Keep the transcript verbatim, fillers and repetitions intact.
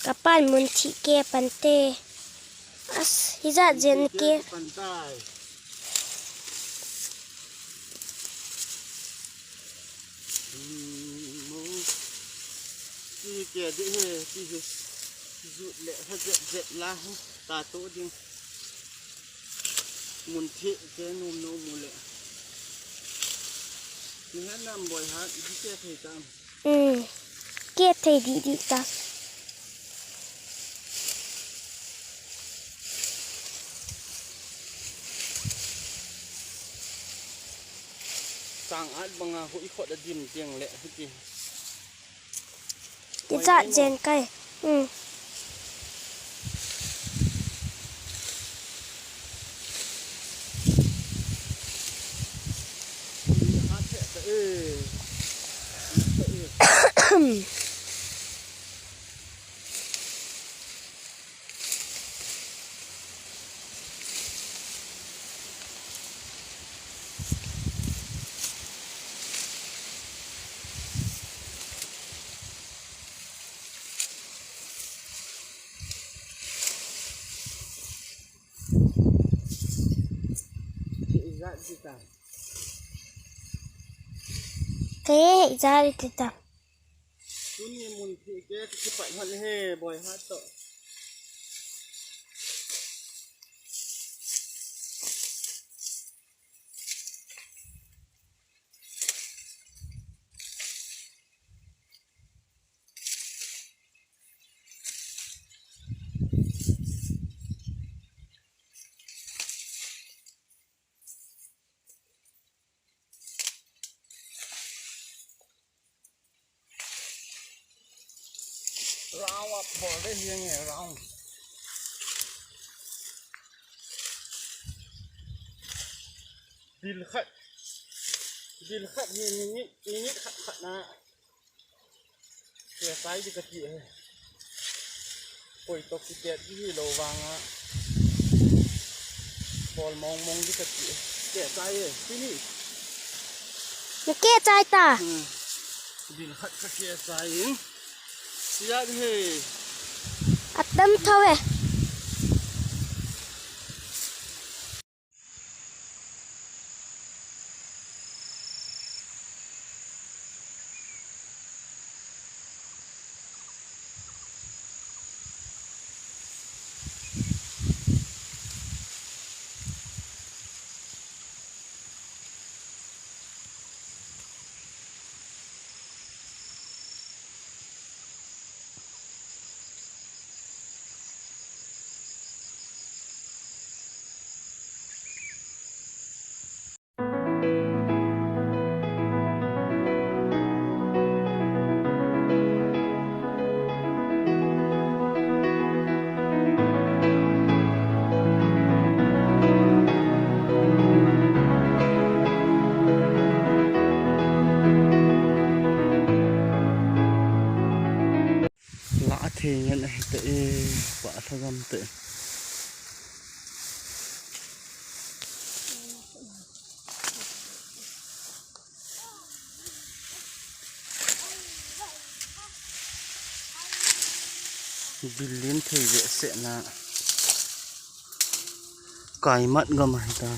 Kapan mun thih ke pante. As, hijat jen ke. Pantai. Hmm, mo. Ti ke de he, ti he. Jut le, ha jet jet la, ta to ding. Mun thih ke nom nom mu le. Ni han nam boi hat, di ke thei tam. Hmm. Ke thei di di ta. Sang at banga hu i khot a dim tiang le, hiti. Ti cha jen kai. Hmm. Kei hei jari tita. Tuni mun thih ke kipat hon he boi hat to. Round up bol de hiang e, round. Bil khat. Bil khat hi minute, minute khat khat na. Ke sai di kati e. Koi to kitet di hi lo vanga. Bol mong mong di kati e. Ke sai e. Finish. Na ke sai ta. Hmm. Bil khat ka ke sai e. Siat he. Atam thawe. La thei ngen ahi ta e, pa thagam te. Bilin thei ve se na. Kai mat gam ahi ta.